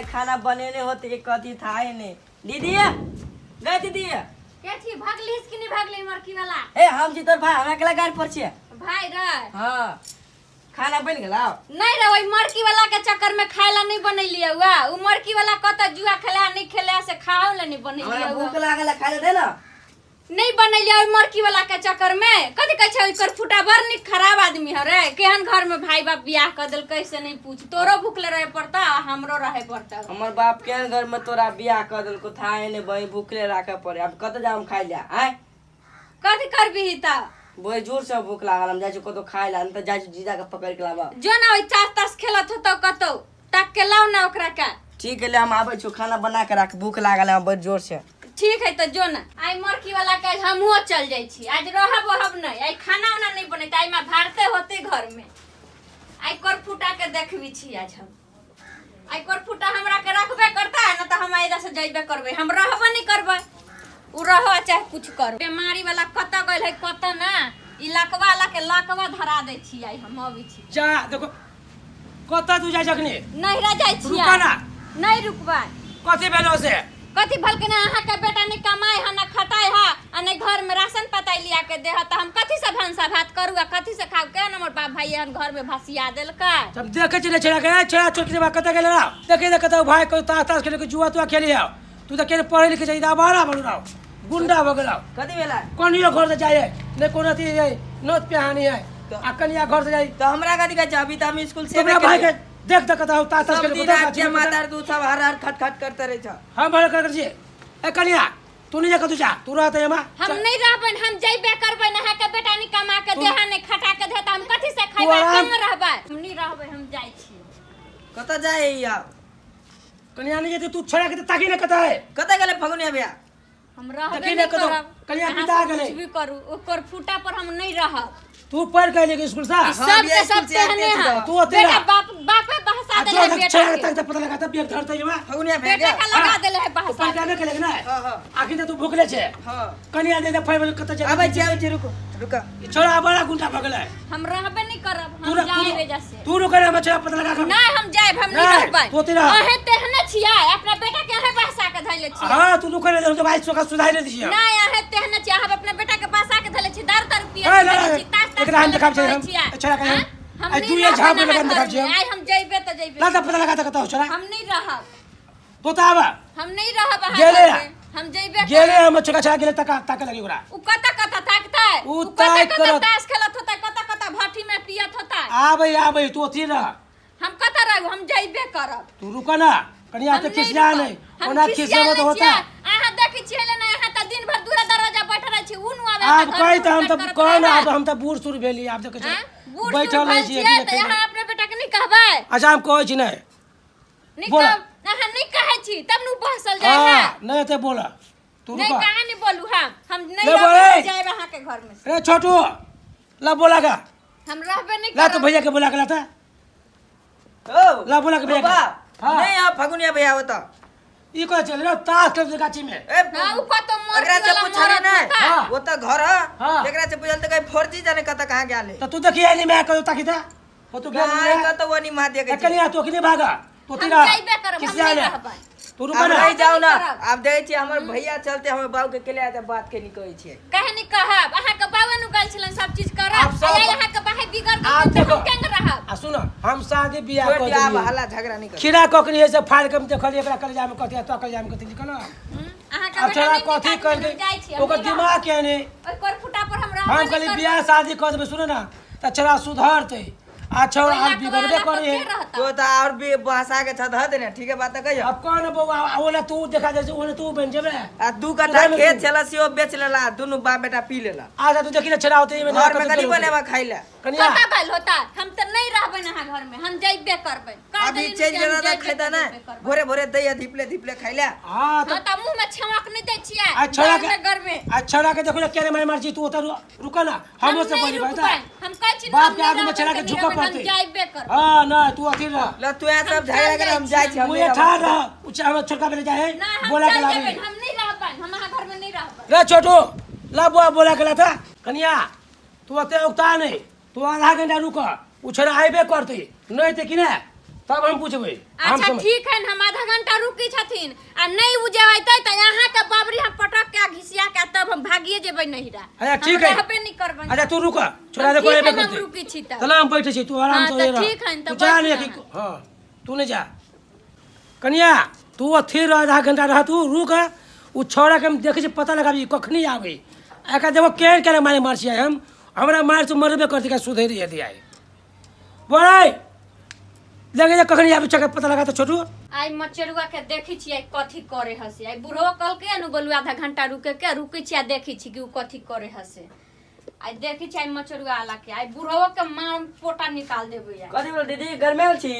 आइ खाना बनेने होते कि कथी था ने। दीदी, गए दीदी। के छी, भगलिस कि नहीं भगली मरकी वाला? ए, हम छी तोर भाई, हमरा केला गाड़ पर छियै। भाई रे। हाँ, खाना बन गेला? नहीं रे, ओई मरकी वाला के चक्कर में खाए ला नहीं बनैलिए हुआ। उ मरकी वाला कत जुआ खेला नहीं खेला से खाओ ला नहीं बनैलिए हमरा हुआ। भूख लागल है, खाए दे ना। नहीं बनैलिए ओई मरकी वाला के चक्कर में। कथी कहै छै, ओकर फुटा बड़ नीक खराब आदमी ह रे। केहन घर में भाई बाप बियाह कर देलकै से नहीं पूछ। तोरो भूखले रहे पड़ता आ हमरो रहे पड़ता। हमर बाप केहन घर में तोरा बियाह कर देलको, था ने बही भूखले राखे पड़े। अब कत जाम खाइ ला आय? कथी करबिही त? बड़ी जोर से भूख लागल, हम जाइ छी कतौ खाइ ला, नहीं त जाइ छी जीजा के पकड़ के लाबा। जो ना, ओइ तास तास खेलत होतौ कतौ, ताक के लाउ ना ओकरा के। ठीक है, हम आबै छी, खाना बना के राख, भूख लागल है बड़ी जोर से। ठीक है त जो ना। आइ मरकी वाला के आज हमहुँ चल जाइ छी। आज रहब वहब नहीं, आइ खाना उना नहीं बनैते, आइ माँ भारते होते घर में। आइ कर फूटा के देखबी छी आज हम। आइ कर फूटा हमरा के रखबे करता है ना त हम आइ से जइबे करबै, हम रहबे नहीं करबै। उ रहो चाहे कुछ करो। बीमारी वाला कत गेल है कत ना, ई लकवा वाला के लकवा धरा दै छी आइ हम अबै छी। जा देखो, कतऽ तू जाइ छखनी? नहिरा जाइ छी। रुका ना। नहीं रुकबै। कथी भेलो से? कथी भलकिन, अहाँ के बेटा नहीं कमाए है ना खटाए है आ नहीं घर में राशन पताई लिया के दे है, त हम कथी से भनसा भात करू आ कथी से खाऊ? केहन हमर बाप भाई एहन घर में भसिया देलकै। जब देखे छी छेड़ा के, छेड़ा छोट के कतऽ गेल रहा? देखे देखे भाई को तास तास खेले के जुआ तुआ खेली है। तू तऽ केने पढ़े लिखे छै, आवारा बनू रहो, गुंडा भऽ गेलौ। कथी भेला? कनियो घर से जाइ है नहि कोनो अथी है, नोत पेहानी है आ कनिया घर से जाइ। तऽ हमरा कथी कहै छै? अभी तऽ हम स्कूल से तोरा भाई के देख तऽ कतऽ तास तास सब खेले दिन कतऽ रात गाछी के में कतऽ। माता तू सब हर हर खट खट करते रहे छ। हम भर कर छियै। ए कनिया, तू नहीं जा कतौ, जा तू रहते एमा। हम नहीं रहबै, हम जइबे करबै। अहाँ के बेटा नहीं कमा के देहा नहीं खटा के दे त हम कथी से खैबै? आराम- केना रहबै? हम नहीं रहबै, हम जाइ छी। कतऽ जाइ आब? कनिया नहीं जेतै, तू छोड़ा के ताकी ने कतऽ है। कतऽ गेलै फगुनिया भैया? हम रहबे देखी नहीं ने कतौ, करब। कनिया अहाँ पिता सब गेलै। कुछ भी करू, ओकर फूटा पर हम नहीं रहब। तू पढ़ के अयली स्कूल से? ई सब बियाह के सब स्कूल से आबिते तेहने छी है। तऽ। तू ओते बेटा रह। बाप बापे बहसा आ देले जो है बेटा छोड़ा के। के तक पता लगा तब बैग धरते एमा। फगुनिया भैया बेटा के के लगा देले है तू बहसा। पढ़ के आने के ना? हाँ हाँ। आखिर तऽ तू भूखले छे। हाँ। कनिया दे दे फाइव कतऽ जा? आबै छी, आबै छी, रुको रुको। ई छोड़ा बड़ा गुंडा भऽ गेलै। हम रहबे नहीं करब, तू हम रह- तू जाए एजा से। तू रुक रे, हम छोड़ा पता लगा के। नहीं, हम जाएब, हम नहीं नहीं, रहबै। तू ओते रह। अहें तेहने छियै, अपना बेटा के अहें बहसा के धैले छियै। हाँ, तू रुक रे, तो भाई सोका सुधार दे दिए। नहीं, अहें तेहने छियै, अहाँ अपना बेटा के बहसा के धैले छी, दारू तारू पिए ए, ना, ना, छी, तास तास एकरा हम खेले देखाब छियै करै हम। छियै। छोड़ा के हम। आँय? हम आइ नहीं दुइये रहबै झाप अहाँ लगा देखाब घरमे। छियै हम। आइ हम जइबे तऽ जइबे। ला तऽ पता लगा तऽ कतऽ छोड़ा। हम नहीं रहब। तो तऽ आबा। हम नहीं रहब अहाँ गेलै घरमे। हम जइबे गेलै करब। हम छोड़ा छोड़ा गेलै तका ताके लगी ओकरा। उ कतऽ कतऽ ताकतै? उ उ कतऽ ताकि कतऽ करत। ताश खेलत होतै, कतऽ कतऽ भट्ठी में पियत होतै? आबै आबै, तू अथी रह। हम कतऽ रहू? हम जइबे करब। तू रुक ना कनिया, हम तऽ नहीं खिसिया रुकब। नहि। हम ओना खिसियाल खिसियाबो तऽ नहि होता। छियै। अहाँ देखै छियै ने, अहाँ तऽ दिन भरि दूरा दरवाजा बैठल रहै छी, उ नु आबै आब तऽ कहै घरमे तऽ हम तऽ उठबैत कह करैत ने आब रहबै। हम तऽ बूढ़ सूढ़ भेली, आब देखै आँय? छी बूढ़ सूढ़ बैठल रहै भेल छियै। छियै कि तऽ देखै अहाँ अपना बेटाके नहि कहबै? अच्छा, हम कहै छी नहि। नहि बोला। कहब, अहाँ नहि कहै छी तब नु बहसल जाइ है। हाँ, नहि एते बोला तू। नहीं, रुक। कहाँ नहीं बोलू हम। हम नहीं ले रहबै, बोले। हम जाएब अहाँ के घर में से। रे छोटू, ला बोला का। हम रहबे नहीं ला तो करब। भैया के बोला के लाता। ओ ला बोला के भैया के। बाबा, हाँ। नहीं आप फगुनिया भैया होता। ई कह चल रे ताश खेल गाछी में। ए, हाँ, उ कतो मर एकरा से वाला पूछली मरत नहीं। होता। हाँ। वो तो घर है। हाँ। एकरा से पूछल तो कहीं फौजी जाने कत कहाँ गेल है। तो तू देखी आइली मैं कहो ताकि था वो तू गेल कहाँ नहीं। कत वो नहीं मार देके। कनिया, तू अखनी भागा, तू हम तेरा जाइबे करब, हम किसिया नहीं ले। रहबै। तू रुक आब ना। नहीं जाओ ना। करब। आब देखै छियै हमर भैया चलते हमर बाबू के केले आते बात के नहीं कहै छियै। काहे नहीं कहब? अहाँ के बाबा नु गेल छलन सब चीज करब। आब सब- आइ अहाँ के बाहे बिगड़ गेल आब तऽ देखो। हम केंग रहब? आ सुन, हम शादी बियाह छोड़ कऽ दियौ, आब देलियै। हल्ला झगड़ा नहीं करू। खीरा ककरी है से फाड़ के हम देखलियै एकरा कलेजा में कथी आ तो कलेजा में कथी लिखल। अहाँ के आब बेटा छोड़ा नहीं कथी निकाल कर हम जाइ छी, हम ओकर नहीं रहब। दिमाग के नहीं। ओहि कोरफुटा पर हम रहबे हम नहीं कहली करब। बियाह शादी कऽ देबै, सुन ना तऽ छोड़ा सुधरतै आ छोड़ा ओहि आब लकवा बिगड़बे वाला करे है। के रहता? तो तो और भी बहसा के छत हत ने, ठीक है बात कहियो। अब कौन बौआ, ओला तू देखा दे, ओला तू बन जेबे। आ दू कट्ठा सुधार खेत छला सेहो बेच लेला, दुनू बाप बेटा पी लेला। अच्छा, तू देखी ना छेड़ा होते में। घर में कथी बनेबा खाइ ला? कनिया, कतऽ गेल होता? हम तऽ नहीं रहबै अहाँ घर में, हम जइबे करबै। कह अभी देलियै चलि कि हम जेना तऽ जइबे खैता तऽ ने। जइबे करबै। भोरे भोरे दैया धीपले धीपले खाइ ला। हाँ हाँ तऽ मुँह में छमक नहीं दै छियै आ छोड़ा के गर्मे गर्मे। आ छोड़ा के देखो ना केने मार मार छी, तू ओतऽ रुक ना, हम हमरो से नहीं बड़ी रुकबै। बात हम कहै छी ने, बाप हम के नहीं आगू में रहबै छेड़ा के तऽ झुकऽ नहीं रहबै, हम पड़तै। जइबे करबै। हाँ, नहीं तू अथी रह। ल तू यहाँ सब हम झगड़ा चल कर, हम जाइ जाइ छी, हम तू नहीं ये ठाड़ रहब। रह, उ हमर छोटका बेटा जाए है ना, हम बोला के चल लाबी। जेबै, हम नहीं रहबै, हम अहाँ घर में नहीं रहबै। रे छोटू, ला बुआ बोला के लाता। कनिया, तू ओते उगता नहीं, तू आधा घंटा रुक, उ छोड़ा आइबे करतै नहीं ते कि ने तब हम पूछबै। हम अच्छा समझ- ठीक है न, हम आधा घंटा रुकी छथिन आ नहीं उ जे अयतै तऽ अहाँ के बबरी हम पटक के आ घिसिया के आ तब हम भागिए जेबै नहिरा। अच्छा ठीक है। हम रहबे नहीं करबै। अच्छा तू रुक, छोड़ा हम देखो ठीक एबे है, हम करतै। रुकी छी तब। तला हम बैठे छी, तू आराम हाँ, से तऽ रह। ठीक है न, तू तऽ जा बैठ नहीं ना। कि हाँ तू नहीं जा कनिया, तू अथी रह, आधा घंटा रह तू रुक। उ छौड़ा के हम देखै छी, पता लगाबी कखनी आबै। एकरा देखो केहन केहन मारे मार छियै हम, हमरा मार से मरबे करतै का सुधरि यदि आइ बोलै लगे जे कखनी आबै छौ पता लगा तऽ छोटू। आई मचरुआ के देखी छी आई कथी करे हसे। आई बुढ़ो कहलकै नु बोलू आधा घंटा रुके के, रुकै छी आ देखी छी कि उ कथी करे हसे। आई देखी छी आई मचरुआ आला के, आई बुढ़ो के मार पोटा निकाल देबै आई। कथी बोल दीदी, गरमायल छी?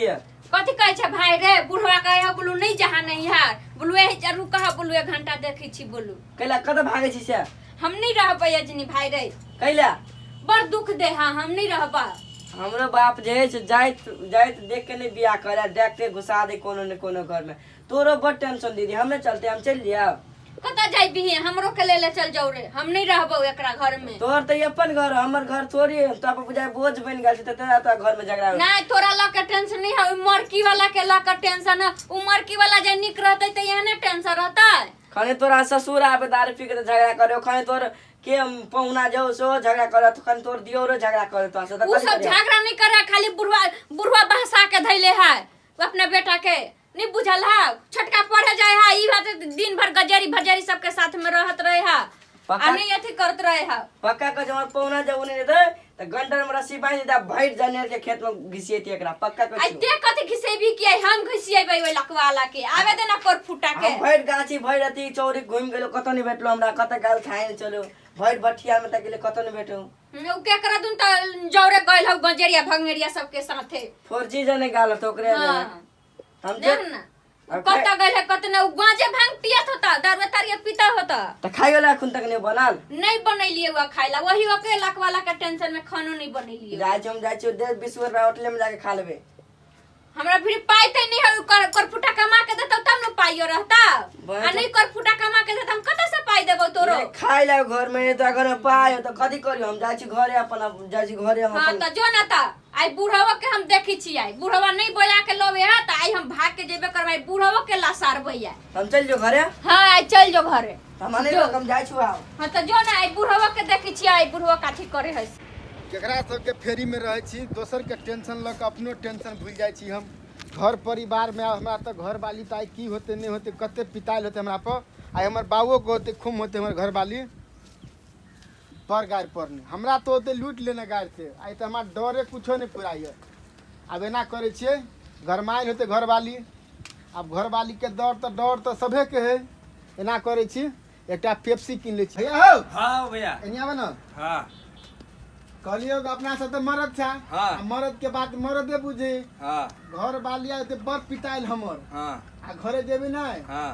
कथी कहै छै भाई रे, बुढ़वा कहे हो बोलू नहीं जहाँ नहीं है बोलू, एही जा रुक है बोलू, एक घंटा देखी छी बोलू। कैला कत भागै छी से? हम नहीं रहबै अजनी भाई रे। कैला? बड़ दुख दे हा, हम नहीं रहबा। हमरो बाप जे है से जाइत जाइत देख के नहीं बियाह करे, डायरेक्टे घुसा दे कोनो ने कोनो घर में। तोरो बड़ टेंशन दीदी, हमने चलते हम चल लिया। कतऽ जाइबही? हमरो के ले ले चल जाऊ रे, हम नहीं रहबौ एकरा घर में। तोहर तऽ अपन घर, हमर घर थोड़ी है। तो अपन बुझाय बोझ बन गेल छै तऽ तोरा तो घर में झगड़ा हो। नहीं तोरा लऽ के टेंशन नहीं है, उ मरकी वाला के लऽ के टेंशन है। उ मरकी वाला जे निक रहतै तऽ एहने टेंशन रहतै। खने तोरा ससुर आबे दारू पी के तऽ झगड़ा करे, खने तोर के पहुना जाओ सो झगड़ा करे, खने तोर दियोरो झगड़ा करे तो से। उ सब झगड़ा नहीं करे, खाली बुढ़वा बुढ़वा बहसा के धैले है उ अपना बेटा के। नहीं बुझल है, छोटका पढ़े जाए है, ई बात दिन भर गजरी भजरी सबके साथ में रहत रहे है आ नहीं अथी करत रहे है। पक्का के जमा पहुना जाओ नहीं दे त गंडर में रस्सी बांध दे, भैर जनेर के खेत में घिसिएती एकरा पक्का के। आई ते कथी घिसेबी कि आई हम घिसिएबै ओइ लकवाला के, आवे देना कर फुटा के। हम भैर गाछी भैर अथी चौरी घुमि गेलो, कतौ नहीं भेटलो हमरा, कतौ गाल थाइन चलो भैर भठिया में तक गेले कतौ नहीं भेटो। उ के करा दुन त जौरे गइल हौ गजरिया भंगेरिया सबके साथे। फोरजी जने गाल तो ओकरे। हाँ। हम देख ना अब कत गइल है कत ना, उ गांजे भांग पियत होता, दारू तारिया पीता होता। त खाइ वाला अखन तक नहीं बनल? नहीं बनैलिए हुआ खाइला, वही ओके लकवाला के टेंशन में खानो नहीं बनैलिए। जाइ छी हम, जाइ छी 1.5 20 रुपया होटले में जाके खा लेबे। हमरा फिर पाई ते नहीं है, कर करफुटा कमा के देतौ तब न पाइयो रहता। बस। आ नहीं करफुटा कमा के देतौ हम कतऽ से पाई देबौ तोरो? नहीं, खाइ ला घर में तो अगर पाय तो कथी करियो? हम जाइ छी घरे अपन, अब जाइ छी घरे हम हाँ अपन। त जो ना त आई बुढ़वा के हम देखी छी, आई बुढ़वा नहीं बोला के लबे है त आई हम भाग के जेबे करबै, बुढ़वा के लासारबै आई। हम चल जो घरे। हाँ आई चल जो घरे। हम नहीं जो। हम जाइ छी आब। हाँ त जो ना, आई बुढ़वा के देखी छी, आई बुढ़वा काथी करे है। केकरा सबके फेरीमे रहै छी, दोसरके टेंशन लऽ कऽ अपनो टेंशन भूलि जाइ छी हम। घर परिवारमे आब हमरा तऽ घरवाली तऽ आइ की होतै नहि होतै, कते पितायल होतै हमरा पर। आइ हमर बाबोके होतै खूब होतै हमर घरवाली पर गारि पड़ने, हमरा तऽ ओते लूटि लेने गारि से। आइ तऽ हमरा डरे कुछो नहि पुराइए। आब एना करै छियै, गरमायल होतै घरवाली, आब घरवालीके डर तऽ डर तऽ सभेके हइ। एना करै छी, एकटा पेप्सी कीन लै छी। भैया हौ। हाँ भैया। एनी आबऽ ने। हाँ। कहलियौ अपना सब तऽ मरद छै। हाँ। आ मरद के बात मरदे बुझे। हाँ। घर वाली आय बड़ पिटाइल हमर। हाँ। आ घरे जेबी नहि। हाँ।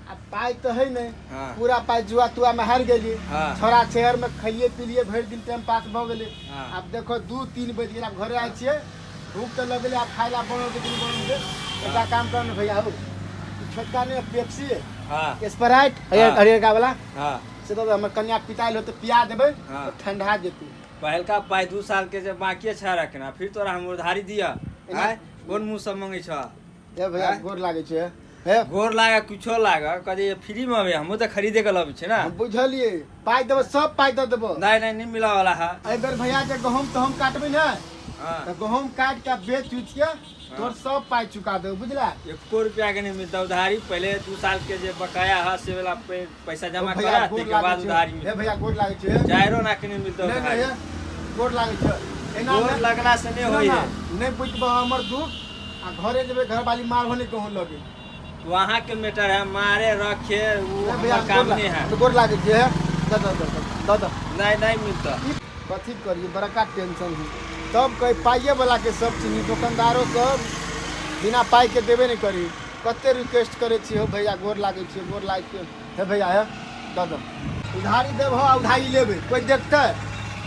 आ पाइ तऽ है नहि। हाँ। पूरा पाइ जुआ तुआ में हारि गेली। हाँ। छोड़ा शहर में खइए पिलिए भरि दिन टाइम पास भऽ गेलै। हाँ। आब देखो 2-3 बजि गेल, आब घरे आयल छियै, भूख तऽ लगलै, आब खाइ ला बनल दिन बनल दे। एकटा काम कर ने भैया हौ, ई छोटका ने पेप्सी हाँ। स्प्राइट हाँ। हरियरका वाला हाँ। से तऽ हमर कन्या पितायल होतै, पिया देबै हाँ। तऽ ठंडा जेतै। पहिलका पाइ 2 साल के जब बाकी छै रखना, फिर तोरा हम उधारी दिया आय कोन मुँह से मंगै छ? हे भैया। आँय? गोर लागै छै हे। गोर लागे कुछो लागे, कहे फ्री में अबे, हमहूँ तऽ खरीदे के लबै छियै ना। हम बुझलियै, पाइ देबै, सब पाइ दऽ देबो। नहीं नहीं, नहीं मिला वाला है। एहि बेर भैया जे गहूम तहूम काटबै ने हाँ। तऽ गहूम काटि के बेच उच के तोर सब पाइ चुका देबो, बुझला? एको रुपया के नहीं मिलता उधारी। पहले 2 साल के जे बकाया है से वाला पैसा जमा भैया करा, गोर ताहिके लागै बाद छै। उधारी हे मिलता। भैया गोर लागै छै। चारो ना के नहीं मिलता नहीं उधारी। नहीं, हे, गोर लागै छै। एना गोर नहि- लगला से नहीं सुनो होई ना, है। नहि बुझबह हमर दुख आ घरे जेबै घरवाली मारहो नहि कहूँ लगे। वहाँ के मैटर है, मारे रखे वो हे भैया हमर काम गोर नहीं है। गोर लागै छै। हे दऽ दऽ दऽ दऽ दऽ। नहीं नहीं मिलता। ई कथी करिए, बड़का टेंशन है। तब कही पाइए वाला के सब चीज, दोकानदारो सब बिना पाइ के देबे नहि करी। कते रिक्वेस्ट करै छियै, हौ भैया गोर लागै छियै, गोर लागै छियै, हे भैया हे दऽ दऽ। उधारी देबहो आ उधारी लेबै कोइ देखतै?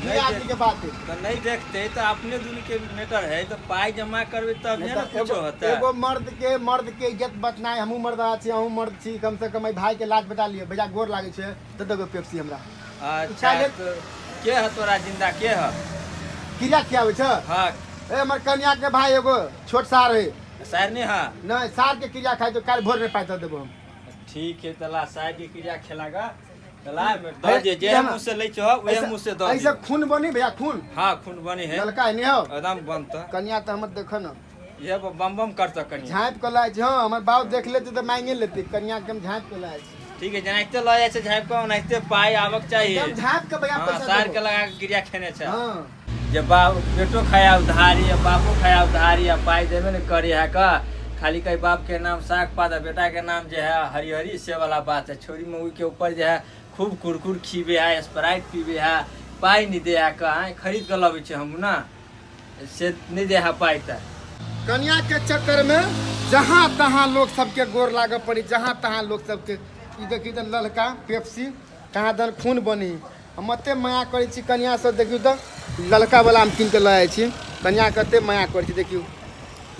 नहीं दुइ आदमी के बात है। तो नहीं देखते तो अपने दुनू के मैटर है, तो पाई जमा करबे तब नहीं ने तऽ कुछो एगो होता। एगो मर्द के इज्जत बचनाइ, हमहूँ मर्द छी, अहूँ मर्द छी, कम से कम एहि भाई के लाज बचा लिअ। भैया गोर लागै छै, दऽ देबै पेप्सी हमरा। अच्छा इच्छा तो के है तोरा जिंदा के है? क्रिया खियाबै छै। हाँ। ए हमर कन्या के भाई एगो छोट सार है। सार नहीं है? नहीं, सार के क्रिया खाइ तो काल्हि भोर में पाइ दऽ देबो हम। ठीक है, तला सार के क्रिया खेलागा तला में दऽ जे जे मुँह से लै छो उहे मुँह से दऽ। ऐसे खून बनी भैया, खून। हाँ, खून बनी है। ललका है नहीं हो? एकदम बनता। कन्या तऽ हमर देखऽ न ये बम बम करता कन्या। झाँपि कऽ लाय छै। हँ, हमर बाप देख लेतै तऽ मांगे लेतै। कन्या के हम झाँपि कऽ लाय छी। ठीक है, जेनाहिते लऽ जाइ छै झाँपि कऽ ओनाहिते पाइ आबक चाहिए। एकदम झाँपि कऽ भैया। हाँ, पैसा सार देबो। के लगा के क्रिया खेने छै। हाँ। जे बाप बेटो खाया उधारी आ बापो खाया उधारी आ पाइ देबे ने करी है का। खाली कही बाप के नाम साग पात आ बेटा के नाम जे है हरी हरी, से वाला बात है। छोरी मऊई के ऊपर जे है खूब कुरकुर खीबे है, स्प्राइट पीबे है, पाइ नहीं दे है का। आँय, खरीद के लबै छै हम ना, से नहीं दे है पाइ तऽ। कन्या के चक्कर में जहाँ तहाँ लोग सबके गोर लागऽ पड़ी, जहाँ तहाँ लोग सबके। ई देखी तऽ ललका पेप्सी कहाँ दन खून बनी। हम एते माया करै छी कन्या से, देखियौ तऽ ललका वाला हम कीन के लऽ जाइ छी। कन्या कते माया करै छी, देखियौ।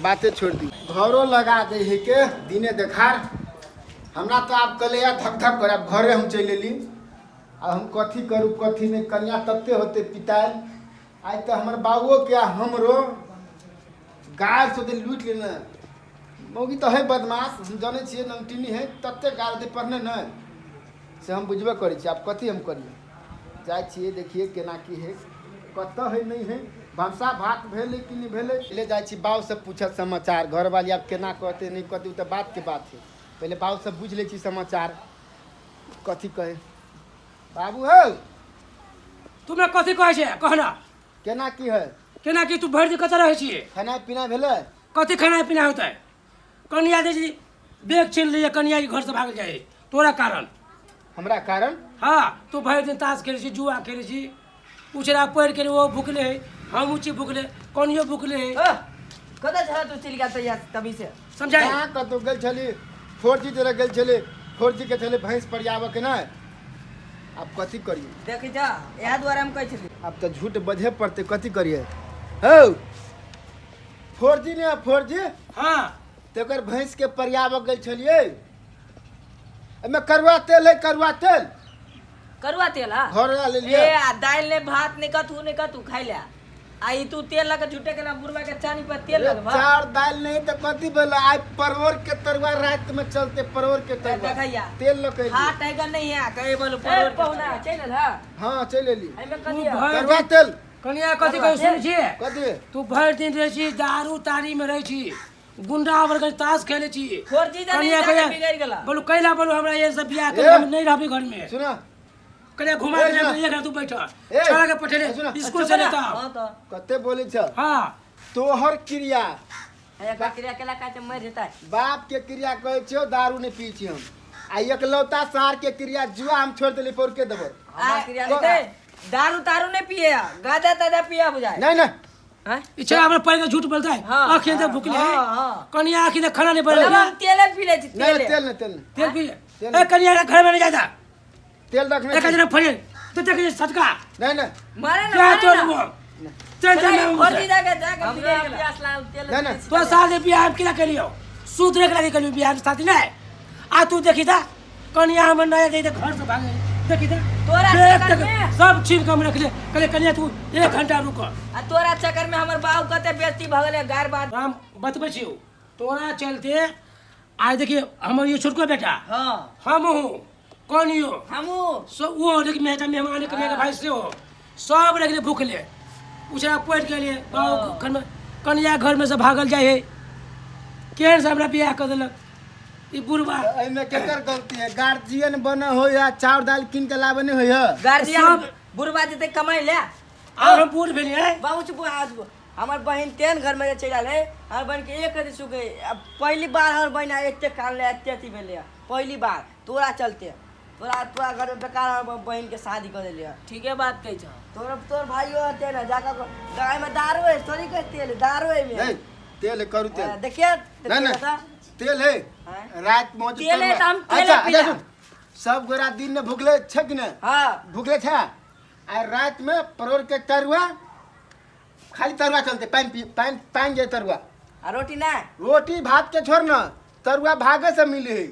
बाते छोड़ि दियौ, घरो लगा दै है के दिने देखार। हमरा तऽ आब कलेया धक धक करे, आब घरे हम चलि एली। आब हम कथी करू कथी नहि, कन्या तते होते पितायल। आइ तऽ हमर बाबुओके आ हमरो गाय से लूटि लेने मौगी तऽ है बदमाश, हम जानै छियै। नमटीनी है, तते गारि दे पढ़ने नहि से हम बुझबे करै छियै। आब कथी हम करियै? जाइ छियै, देखियै केना की है, कतऽ है नहि है, भनसा भात भेलै कि नहि भेलै। ले जाइ छी बाबूसँ पूछत समाचार। घरवाली आब केना कहतै नहि कहतै ओ तऽ बातके बात है। पहिले बाबूसँ बुझि लै छी समाचार, कथी कहै बाबू हौ। तू हमरा कथी कहै छै, कह ना। केना की है? केना की? तू भरि दिन कतऽ रहै छियै? खेनाइ पीनाइ भेलै? कथी खेनाइ पिनाइ होतै? कनिया दै छी बैग छीन लैए, कनिया के घर से भागल जाइ तोरा कारण। हमरा कारण? हाँ, तू भरि दिन ताश खेलै छी, जुआ खेलै छी। उछरा पढ़ि के ओ भुखले है, हमहूँ छी भुखले, कनियो भुखले है। कतऽ छला तू? चलि गेल तैया तभी से। समझाइ। कहाँ कतौ गेल छली? 4G जरे गेल छली, 4G के छलै भैंस परियाबऽ के। नहि, आब कथी करियै? देखी जा, इएह दुआरे हम कहै छली। आब तऽ झूठ बजहे पड़तै, कथी करियै हौ? 4G ने 4G। हाँ। तेकर भैंस के परियाबऽ गेल छलियै। एहिमे करुआ तेल है, करुआ तेल। करुआ तेल? हा। घर ला लेलियै। ए आ दालि ने भात ने कथू ने कथू खाइ ले, आ ई तू तेल लगा झूठे के ना बुढ़वा के चानी पर तेल लगबा। चार दालि नहीं तऽ कथी भेलै? आइ परोड़ के तरुआ राति में चलते, परोड़ के तरुआ। देखैया। तेल लऽ के हाँ, एलियै। टाइगर नहीं है कहे बोलो परोड़ पहुना चलि एल। हाँ। हाँ, चलि एली। एहिमे तू कथी है? भरि करुआ तेल। कनिया कथी कहै सुनै छियै? कथी? तू भरि दिन रहै छी दारू तारी में रहै छी, गुंडा वर्ग ताश खेलै छी। 4G जाने कनिया जाके कहिया बिगड़ि गेला। बोलू कैला, बोलू हमरा ये सब बियाह कर ए। हम नहीं रहबी घर में। सुना। कनिया घुमा ए, के सुना। एक रात तू बैठ। ए, छोड़ा के पठेले सुना। स्कूल से लेता। हाँ तो कते बोलै छ? हाँ। तोहर क्रिया। एकर क्रिया केला काहे मरि जेतै। बाप के क्रिया कहै छियौ, दारू नहि पी छी हम, आ एकलौता सार के क्रिया, जुआ हम छोड़ि देली, पौर के देबो। हमर क्रिया नहीं थे, दारू तारू नहीं पिए, गाजा ताजा पिया बुझाए। नहीं नहीं। हैं? ई छोड़ा हमरा पढ़ के झूठ बोलता है। हाँ, आखिर तक भूखले है। हाँ, हाँ। कनिया आखिर तक खाना नहीं बने। तब हम तेले पी ले छी। नहीं। तेले। तेल नहीं, तेल नहीं। तेल पी। तेल। ए कनिया के घर में नहीं जाता। तेल रखने एक छी। जना फड़े तो देख सटका। नहीं नहीं। मारे ना। क्या मारे तोड़ ना। वो चल चल मैं 4G जाके जाके बिगड़ गेला। प्यास लागल तेल। नहीं नहीं। तो साल बियाह हम केना करियो? सुधरे के लागी करियो बियाह साथी नहीं आ तू देखी ता कनिया हमर नया दे घर से भागे, देखी ता। तोरा देख चक्कर देख, में? सब छीन के हम रखले, कहले कनिया तू एक घंटा रुक। आ तोरा चक्कर में हमर बाबू कते बेइज्जती भऽ गेलै, गार बात। हम बतबै छियौ, तोरा चलते आइ देखिए हमर ये छोटको बेटा, हाँ। हम हूँ, कनियो, हमहूँ सब वो लेकिन मेहता मेहमान कनिया के भाई से हो, सब रख ले भूखले। उछरा पड़ि गेलियै बाबू घर में, कनिया घर में से भागल जाइ है। केहन से हमरा बियाह कऽ देलक ई बुढ़बा। एहिमे केकर गलती है? गार्जियन बना हो या चाउर दालि कीन के लाबे नहीं होय? गार्जियन सब- बुढ़बा जेतै कमाइ ले। आब हम बूढ़ भेलियै। बाबू चुप। आज हमर बहिन तेहन घर में जे चलि आयल है, हमर बहिन के एक रति सुख है। अब पहली बार हमर बहिन आइ एते कानले, एते अथी भेलै है पहली बार तोरा चलते। तोरा तोरा घर में बेकार हमर बहिन के शादी कऽ देलियै। ठीके बात कहै छौ। तोर तोर भाइयो हते ने, जाकर गाय में दारू है, थोड़ी के तेल दारू है में। नहीं, तेल है, करू तेल। देखिए। नहीं नहीं, तेल है। हाँ? रात में तेल है तऽ हम तेले अच्छा पीला। अच्छा सुन, सब गोरा दिन में भुखले छै कि नहीं? हाँ। भुखले छै आ रात में परोड़ के तरुआ, खाली तरुआ चलते, पानि पी पानि पानि जे तरुआ। आ रोटी ना? रोटी भात के छोड़ न, तरुआ भागे से मिले है।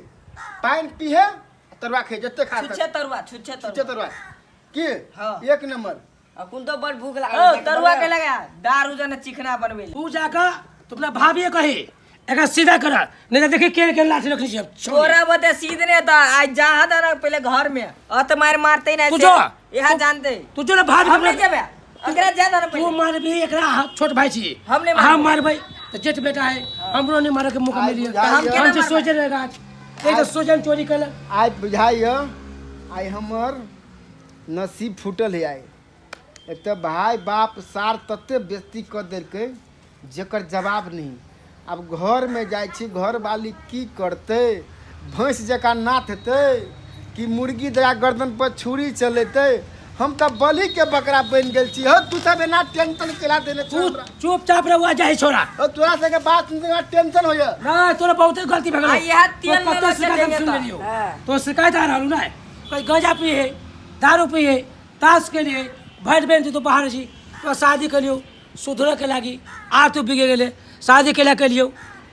पानि पीहे, तरुआ खे, जते खा छुच्छे तरुआ, छुच्छे छुच्छे तरुआ। तरुआ की। हाँ। एक नंबर। अखुन तो बड़ भूख ओ लागल तरुआ के लगा दारू जने चिकना बनबे तू जाकर तू अपना भाभी कही एकरा सीधा कर, नहीं तो देखी के के लाठी रखनी छी। तोरा बते सीधने त आज जहाँ दर पहले घर में अत मार मारते नहीं तू जो। यहाँ जानते तू जो ना भाभी हम नहीं जेबे एकरा जा दर तू पहले मारबी एकरा छोट भाई छी। हम नहीं मारबै। हम मारबै तो जेठ बेटा है, हमरो नहीं मारे के मौका आइ मिली। बुझाइए। हम केना से मारबै? सोचे रहेगा आज एक तो सोचन चोरी कर आइ बुझाइए आइ हमर नसीब फूटल है आइ। एक तऽ भाय बाप सार तते बेइज्जती कऽ देलकै जेकर जवाब नहीं। आब घरमे जाइ छी, घरवाली की करतै? भैंस जकाँ नाथ हेतै कि मुर्गी जकाँ गर्दन पर छुरी चलेतै? हम तऽ बलि के बकरा बनि गेल छी। हौ तू सब एना टेंशन केला देने तू छौ हमरा? चुपचाप रहुआ जाइ छोरा। हौ तोरा सबके बात सुनि के टेंशन होइए। नहीं तोरा बहुते गलती भऽ गेलौ। आ इएह तेल तो कते लेलक शिकायत हम जे सुन तऽ। लेलियौ। हाँ। तो शिकायत आ रहल ने कोई गांजा पिए, दारू पिए, ताश के लिए भरि बेन तू बाहर छी। तो शादी कलियौ सुधरे के लागी, आर तू बिगड़ गेले। शादी केला कलियौ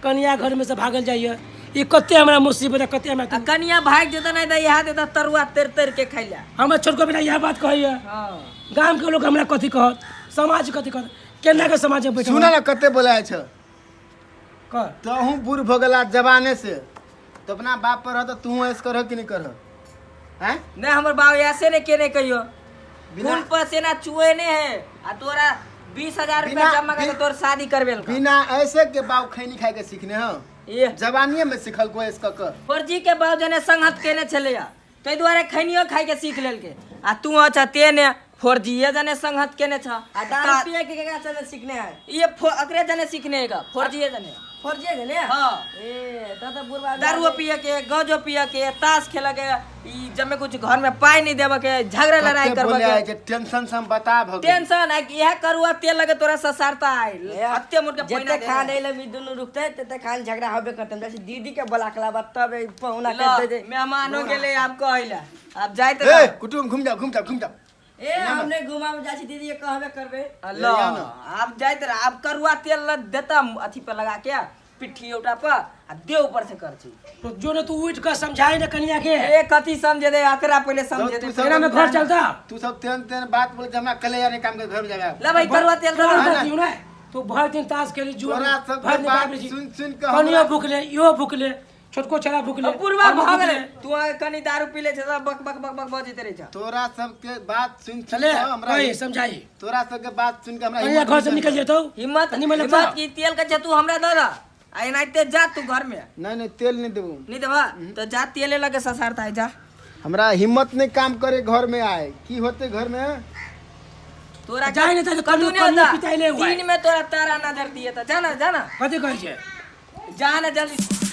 कनिया घर में से भागल जाइए। ई कते हमरा मुसीबत है, कते हमरा आ कनिया भाग जेतै नहीं तऽ इएह देता तरुआ तर तर के खैला। हमर छोटको बेटा इएह बात कहैया। हाँ गाम के लोग हमरा कथी कहत, समाज कथी कहत, केना के समाज में बैठल सुन न कते बोलाय छ कह। तहूँ बूढ़ भऽ गेला जवाने से, तो अपना बाप पर रह तऽ तू ऐस करह कि नहीं करह? हैं नहीं हमर बाप ऐसे नहीं केने कहियो, बिना- खून पसीना चुए ने है आ तोरा 20,000 रुपया जमा करके तोर शादी करबे बिना ऐसे के बाप खैनी खाए के सीखने हो, ये जवानिए में सिखल को ऐस कऽ। फौजी के बाप जने संगत केने छलैया ताहि दुआरे खैनियो खाइ के सीख लेलके, आ तू अच्छा ते ने फौजीए जने संगत केने छ। आ दारू पिए के केकरा चलते सीखने है? ये अकरे जने सीखने है, फौजीए जने। फौजीए जने? हाँ। ए तब तो बुढ़वा दारुओ पिए के, गजो पिए के, ताश खेले के, ई जमे कुछ घर में पाई नहीं देबे के, झगड़ा लड़ाई कते करबे बोले के। छै टेंशन से हम बता भऽ गेल। टेंशन आ इएह करुआ तेल लगे तोरा ससारता आइल अत्ते मोट के जते खान अइले भी दुनू रुकते तते खान झगड़ा होबे करते। जैसे दीदी के बोला के लाबा तब ई पहुना के दे दे। मेहमानो गेले आब कहैला आब जाइत ए कुटुम घुम जाओ, घुम जाओ, घुम जाओ। ए हम नहीं घुमावे जाइ छी, दीदी के कहबे करबे। ल आब जाइत रह, आब करुआ तेल ल देता अथी पर लगा के पिट्ठी उठा पर आ दे ऊपर से कर छी। तो जो ने तू उठ के समझाए ने कनिया के। ए कथी समझे दे अकरा पहले समझे तू दे। सब- एना में घर चलता। तू सब तेहन तेहन बात बोले हमरा कले यार काम के घर में जाबे। ल भाई करुआ तेल तोरा दे। गलती हो ना, तू भर दिन ताश खेली जुआ तोरा सबके भर दिन बात बाप सुन सुन के कनियो हमरा- भूख ले, इहो भूख ले, छोटको छेड़ा भूख ले, पूर्वा हमहूँ भऽ भूख गेलै ले। तू अहाँ कनी दारू पी ले छै सब बक बक बक बक बजैत रहै छ। तोरा सबके बात सुन सुन चले के हमरा कही समझाई तोरा सबके बात सुन के हमरा कनिया हिम्मत घर से नहीं निकल जेतौ। हिम्मत निमन लगता। हिम्मत की तेल के छै तू हमरा दऽ दऽ आ एनाहिते जा तू घर में। नहीं नहीं तेल नहीं देबू। नहीं देबा तो जा तेले लगे ससारता है जा। हमरा हिम्मत नहीं काम करे घर में आए की होते घर में। तोरा जाए नहीं तो कतू कनियो नहीं होता। पिताई ले हुआ है। दिन में तोरा तारा नजर दिए तो जाना जाना कथी कहै छै? जाना जल्दी।